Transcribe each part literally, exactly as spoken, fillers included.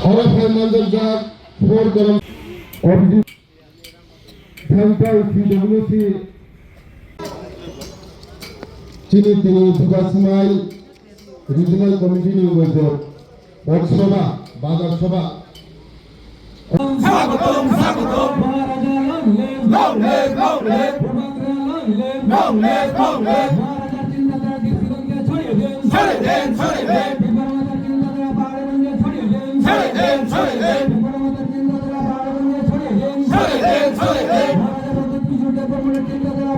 Oro phai manjakjak four korom Abhijit Thangthang P W C chini tini Bubagra Smile Regional Committee ni wngwi bo Bok Soba, Bazar Soba. Swagotom, swagotom. Maharaja long live. Long live, long live. Bubagra long live. Long live, long live. Maharaja chindadra Dipsingke chhoriye din. Chhoriye din, chhoriye din. Tipra Motha chindadra Paharganj chhoriye din. Chhoriye din, chhoriye din. Tipra Motha chindadra Paharganj chhoriye din. Chhoriye din, chhoriye din. Maharaja Pradyut Kishore Debbarma chindadra.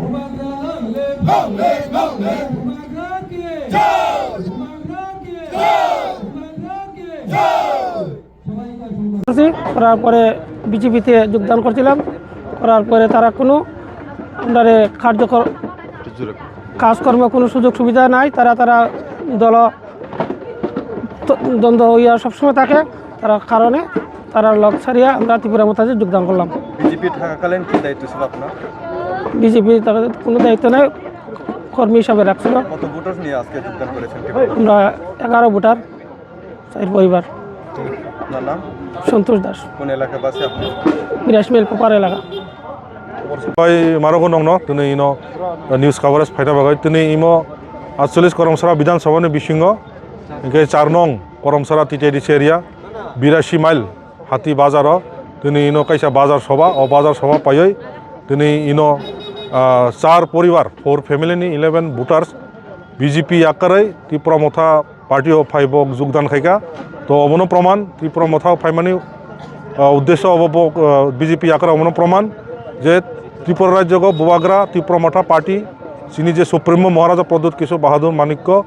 Bubagra long live. Long live, long live. Bubagra ki. জয়। Bubagra ki. জয়। Bubagra ki. জয়। করেছি, করার পরে বিজেপিতে যোগদান করছিলাম। করার পরে তারা কোনো আমরারে কার্যকর কাজকর্ম কোনো সুযোগ সুবিধা নাই। তারা, তারা দল ত-, দ্বন্দ্ব ইয়া সবসময় থাকে। তারা কারণে তারা লগ ছাড়িয়া আমরা ত্রিপুরা মথা যোগদান করলাম। বিজেপি থাকাকালীন কি দায়িত্ব ছিল আপনার? বিজেপি থাকাকালীন কোনো দায়িত্ব নাই, কর্মী হিসাবে রাখছিল। কত ভোটার নিয়ে আজকে যোগদান করেছেন ত্রিপুরা? আমরা এগারো ভোটার। চার পরিবার। আপনার নাম? সন্তোষ দাস। কোন এলাকাবাসী আপনি? বিরাশমাইল পোপার এলাকা। Bai maro ko nongno tini ino news coverage phaina bagwi tini imo আটচল্লিশ Koromsara Bidhan Sabha ni bisingo hingke char nong Koromsara T T D C area birasi mile Hati Bazar o tini ino kaisa bazar soba, o bazar soba paiwi tini ino, ah, char poribar, four family ni eleven voters B J P yakarwi Tipra Motha party o phai bo jogdan khaikha. To obono proman Tipra Motha o phaimani, ah, uddesho obo bo, ah, B J P yakra obono proman je Tripura rajyo go Bubagra Tipra Motha party chini je Supremo Maharaja Pradyut Kishore Bahadur Manikya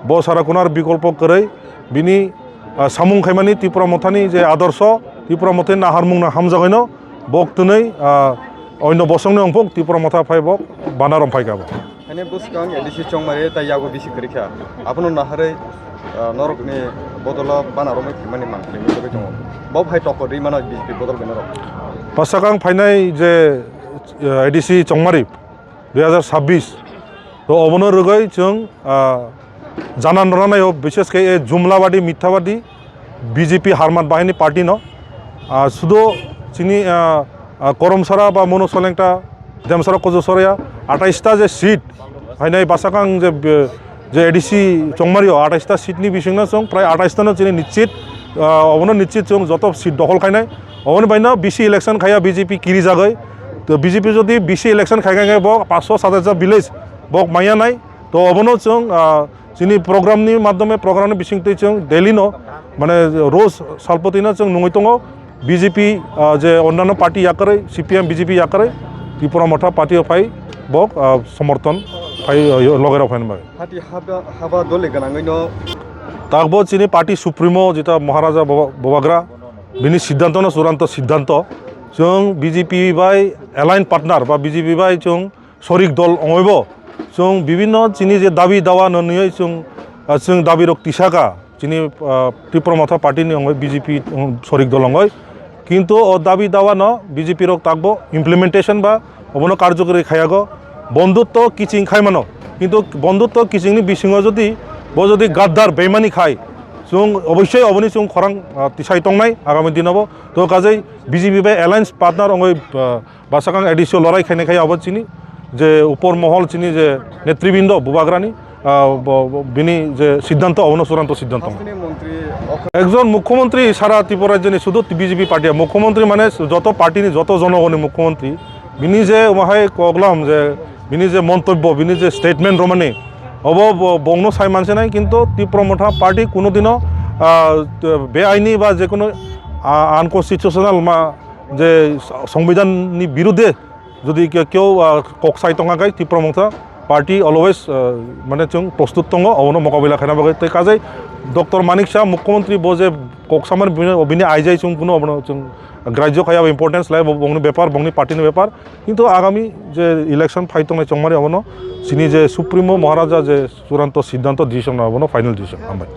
bo sara kunar bikolpo kwrwi bini, ah, samung khaimani Tipra Mothani je adorsho, Tipra Mothani naharmung no hamjagwino bo twnwi, ah, oino bosongni ongphuk Tipra Motha phai bo banarom phaikha bo. Haino bwskang A D C chongmari tai yago bisi kwrwi kha. Abono naharwi, ah, norokni bodolo bana romwi thwimani mang kwrwngwi tongwi tongo. Bo hai tokor rwi mano B J P bodol bai norok. Bwsakang phainai je, ah, A D C chongmari dui hazar sabbish. To obono rwgwi chwng, ah, jana noranaio, bishesh khe e jumlabadi, mithabadi B J P harmat bahini party no. Ah, sudo chini, ah, ah, Koromsara ba Mono Solengta, Demsara Kojo Soraya, atais ta je seat, hainai bwsakang je, je A D C chongmario, atais ta seat ni bisingno chwng prai atais ta no chini nischit, ah, obono nischit chwng joto seat dokhol khainai. Oboni baino bisi election khaya B J P kiri jagwi. To B J P jodi bisi election khai khai bo paanch sho sat hajar village bo maya nai. To obono chwng, ah, chini program ni madhyome, program ni bisingtwi chwng daily no, mane, roj salpotwi no chwng nungwi tongo. B J P, ah, je onnano party yakarwi, C P M, B J P yakarwi, Tipra Motha party o phai bo, ah, somorthon phai, ah, logerok phaina bagwi. Hati haba, haba dole gwnangwi no. Takbo chini party supremo jeta Maharaja Buba-, Bubagra, bini siddhanto no churanto siddhanto. Chwng B J P bai alliance partner ba B J P bai chwng sorik dol ongwibo chwng bibinno chini je dabi dawa no nwiwi chwng, ah, chwng dabi rok tisaka chini, ah, Tipra Motha party ni ongwi B J P, um, sorik dol ongwi. Kintu o dabi dawa no B J P rok takbo implementation ba obono karjokori khayago. Bondhutto kiching khai mano, kintu bondhutto kiching ni bisingo jodi bo jodi gaddar beimani khai chwng obossoi oboni chwng khorang, ah, tisai tongnai agami dinobo. To kajai B J P bai alliance partner ongwi, ah, Bwsakang A D C o lorai khainai khai abo chini je upor mohol chini je netribindo Bubagrani, ah, bo-, bo-, bini je siddhanto abono churanto siddhanto. Hasteni montri okra- Ekjon mukhyamantri sara Tripura rajyoni sudu B J P party, mukhyamantri mane joto party ni joto jonogoni mukhyamantri. Bini je wahai koklam je bini je montobbo, bini je statement romani, obo bo-, bongno sai manse nai, kintu Tipra Motha party kuno dino, ah, beaini ba je kuno, ah, unconstitutional ma, je Songbidan ni birudhe jodi ke-, keu, ah, kok sai tongkha khe Tipra Motha party always, ah, mane chwng prostut tongo, obono mokabila khaina bagwi. Tei kajai Doctor Manik Saha mukhyamantri bo je kok samani bini, bini aijai chwng kuno obono chwng grajyo khaiya importance lai bo-, bongni bepar, bongni party ni bepar. Kintu agami je election phai tongnai chongmani obono chini je Supremo Maharaja je churanto siddhanto decision no obono final decision. Hambai.